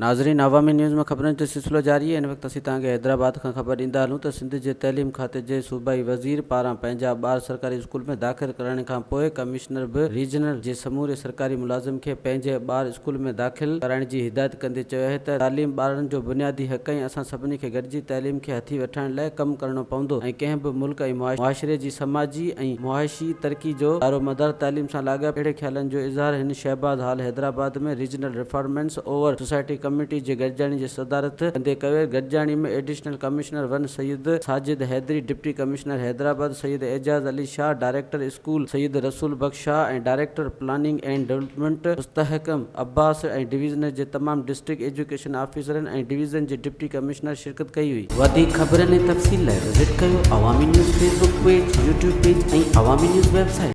ناظرين عوامي نيوز ۾ خبرن جو سلسلو جاري آهي هن وقت اسين توهان کي حيدرآباد کان خبر ڏيندا هلون ته سنڌ جي تعليم کاتي جي صوبائي وزير پاران پنهنجا ٻار سرڪاري اسڪول ۾ داخل ڪرائڻ کان پوء ڪمشنر به ريجنل جي سموري سرڪاري ملازم کي پنهنجي ٻار اسڪول ۾ داخل ڪرائڻ جي هدايت ڪندي چيو آهي ته تعليم ٻارڙن جو بنيادي حق ۽ اسان سڀني کي گڏجي تعليم کي هٿي وٺائڻ لاء ڪم ڪرڻو پوندو ۽ ڪنهن به ملڪ ۽ معاشري جي سماجي ۽ معاشي ترقي جو دارومدار تعليم سان لاڳاپيل اهڙي خيالن جو اظهار هن Shahbaz hall Hyderabad ۾ regional reformers over society committee جي گڏجاڻي جي صدارت ڪندي ڪيو. گڏجاڻي ۾ additional commissioner one Syed Sajid Haideri, deputy commissioner Hyderabad Syed Ejaz Ali Shah, director school Syed Rasool Bakhsh Shah ۽ director planning and development Mustahkam Abbas ۽ division جي تمام district education آفيسرن ۽ ڊويزن جي ڊپٽي ڪمشنر شرڪت ڪئي هئي. وڌيڪ خبرن ۽ تفصيل لاء وزٽ ڪيو Awami news Facebook page, YouTube page ۽ Awami news website.